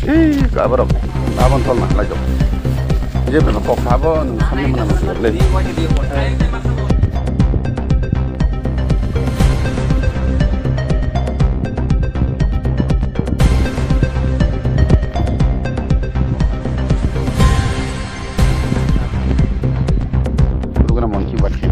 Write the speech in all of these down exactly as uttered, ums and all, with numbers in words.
Hi, kabarok. Abon tol na, lai jok. Je beno kok sabo, nung samni mana masuk le. Program on ki bat khe.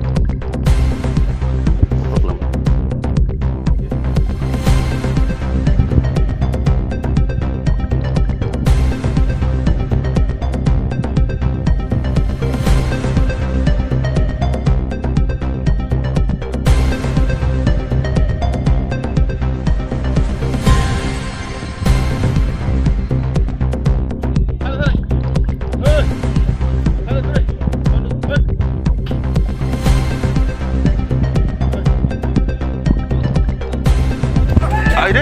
Ai de.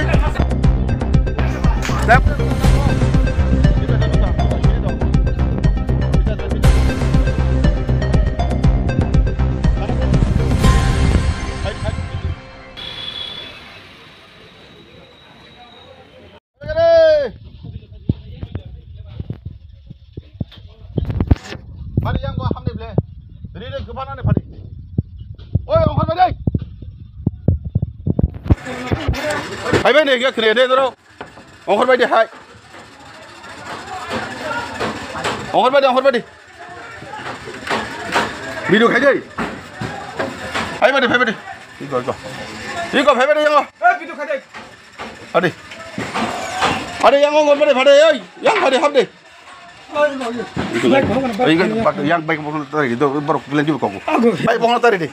Mari yang gua hamni ble. Ri ri gubana ne phadi. Oi, ongkhor bai dai. Hai bai ne, ya khne ne doro. Ongkhor bai dai hai. Ongkhor bai dai, ongkhor bai dai. Video khai dai. Hai bai dai, hai bai dai. Iko, iko. Iko, hai bai dai, yang. Eh, video khai dai. Ade. Ade, yang ongkhor bai dai, phadi, oi. Yang phadi, hap dai. Oi, iko, yang bai bohong tari, do borok bilang juga kau. Bai bohong tari deh.